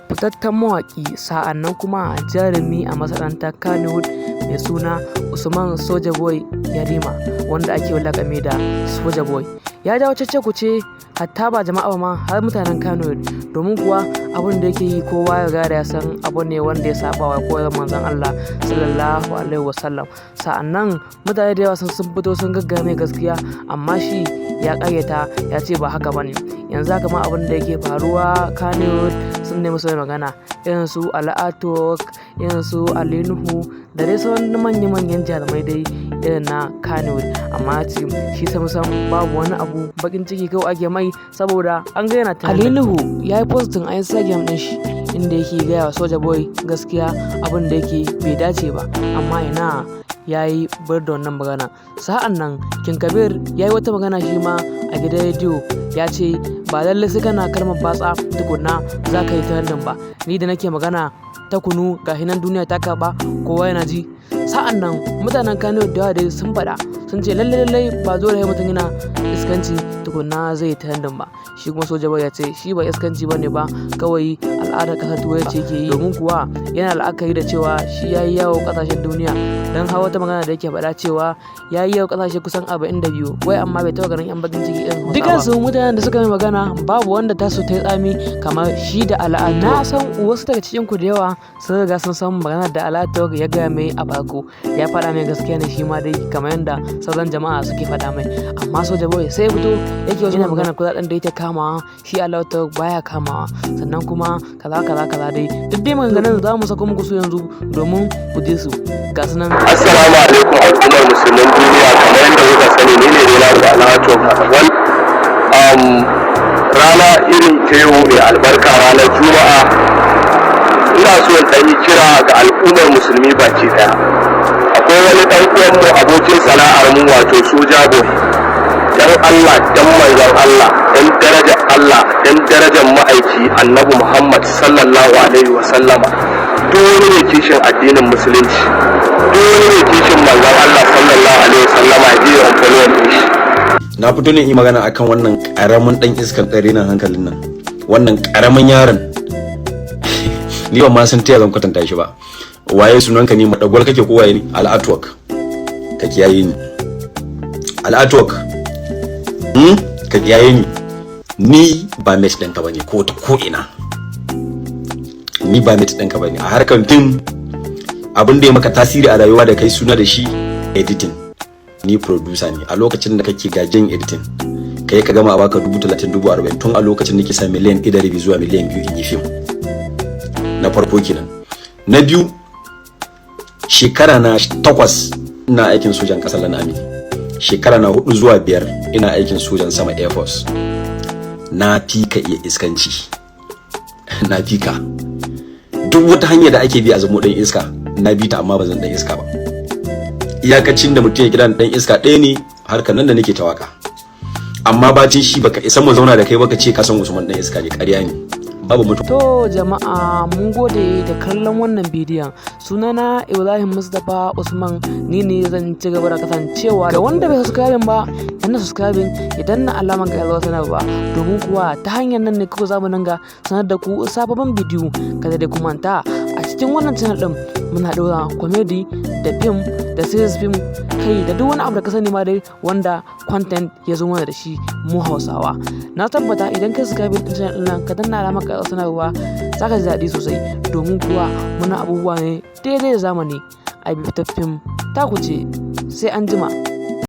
Fitaccen mawaƙi, sa'annan kuma jarumi a masana'antar Kannywood mai suna Usman Soja Boy Yarima, wanda ake lakabi da Soja Boy, ya jawo cece-kuce hatta ba jama'a ba ma, har mutanen Kannywood, domin kuwa abin da yake yi kowa ya riga da ya san abu ne wanda ya saba wa koyarwar Manzon Allah Sallallahu Alaihi Wasallam. Sa'annan mutane da yawa sun fito sun gaggaya mai gaskiya, amma shi ya ƙaryata, ya ce ba haka bane. Yanzu haka ma abin da yake faruwa, Kannywood sun nemi su mai magana, irin su Ali Artwork, irin su Ali Nuhu da dai sauran manya-manyan jarumai dai irin na Kannywood, amma ya ce shi sam sam babu wani abu, bakin ciki kawai ake mai saboda an ga yana. Ali Nuhu ya yi posting a Instagram ɗin shi inda yake gaya wa Soja Boy gaskiya, abin da yake bai dace ba, amma ina, ya yi bar da wannan magana. Sa'an nan King Kabir ya yi wata magana shi ma a gidan rediyo, ya ce ba lallai sai kana kalmar batsa tukunna za ka yi trending ba. Ni da nake magana ta kunu, ga nan duniya ta karɓa, kowa yana ji. Sa'an nan mutanen Kano da yawa dai sun faɗa, sun ce lallai lallai ba dole sai mutum yana iskanci tukunna zai yi trending ba. Shi kuma Soja Boy ya ce shi ba iskanci ba ne ba, kawai al'adar ƙasar Turai ce yake yi, domin kuwa yana la'akari da cewa shi ya yi yawo ƙasashen duniya, don har wata magana da yake faɗa cewa ya yi yawo ƙasashe kusan 42 wai, amma bai taɓa ganin 'yan bakin ciki irin Hausawa. Dukansu mutanen da suka yi magana, babu wanda tasu ta yi tsami kamar shi da Ali Artwork. Na san wasu daga cikin ku da yawa sun riga sun san maganar da Ali Artwork ya gaya mai a farko. Ya faɗa mai gaskiya ne shi ma dai, kamar yadda sauran jama'a suke faɗa mai, amma Soja Boy sai ya fito yake wasu magana kuɗaɗen da yake kamawa shi Ali Artwork baya kamawa, sannan kuma kaza kaza kaza dai. Duk dai maganganun za mu sako muku su yanzu domin ku ji su, ga su nan. Assalamu alaikum al'ummar musulman duniya. Kamar yadda kuka sani, ni ne dai naku Alhaji Wal. Rana irin ta yau mai albarka, ranar Juma'a, ina so in ɗan yi kira ga al'ummar musulmi baki ɗaya. Akwai wani ɗan uwanmu, abokin sana'ar mu, wato Soja Boy. Dan Allah, dan manzon Allah, dan darajar Allah, dan darajar ma'aiki Annabi Muhammad Sallallahu Alaihi wa Sallama, duk wani mai kishin addinin musulunci, duk wani mai kishin manzon Allah Sallallahu Alaihi wa Sallama, ya je ya unfollow din shi. Na fito ne yi magana akan wannan karamin dan iskan ɗare nan hankalin nan, wannan karamin yaron. Ni ban ma san ta zan kwatanta shi ba. Waye sunanka ne? Madagwal kake ko waye ne? Ali Artwork, ka kiyaye ni. Ali Artwork, ka kiyaye ni. Ni ba mate ɗinka bane ko ta ko ina. Ni ba mate ɗinka bane a harkar fim. Abin da ya maka tasiri a rayuwa da kai suna da shi, editing, ni producer ne. A lokacin da kake gajin editing, kai ka gama a baka 30,000, 40,000, tun a lokacin nake sa miliyan 1.5 zuwa miliyan 2 in yi fim. Na farko kenan. Na biyu, shekara na 8 ina aikin sojan ƙasar Land Army, shekara na 4 zuwa 5 ina aikin sojan sama, Air Force. Na fi ka iya iskanci, na fi ka duk wata hanya da ake bi a zamo ɗan iska, na bi ta, amma ba zan ɗan iska ba. Iyakacin da mutum ya kira ɗan iska ɗaya ne, harkar nan da nake ta waka. Amma bacin shi, baka isa mu zauna da kai baka ce ka san Usman ɗan iska ne. Ƙarya ne, babu mutum. To jama'a, mun gode da kallon wannan bidiyon. Sunana Ibrahim Mustapha Usman, ni ne zan ci gaba da kasancewa da wanda bai subscribing ba, yana subscribing, ya danna alamar ƙararrawar sanarwa, domin kuwa ta hanyar nan ne kuka za mu dinga sanar da ku sababbin bidiyo. Kada dai ku manta, a cikin wannan channel din muna ɗora comedy da film da series film, kai da duk wani abu da ka sani ma dai wanda content ya zo mana da shi mu Hausawa. Na tabbata idan ka subscribe din channel din nan, ka danna alamar ƙararrawar sanarwa, za ka ji daɗi sosai, domin kuwa muna abubuwa ne daidai da zamani. A bi fim ta ku ce, sai an jima.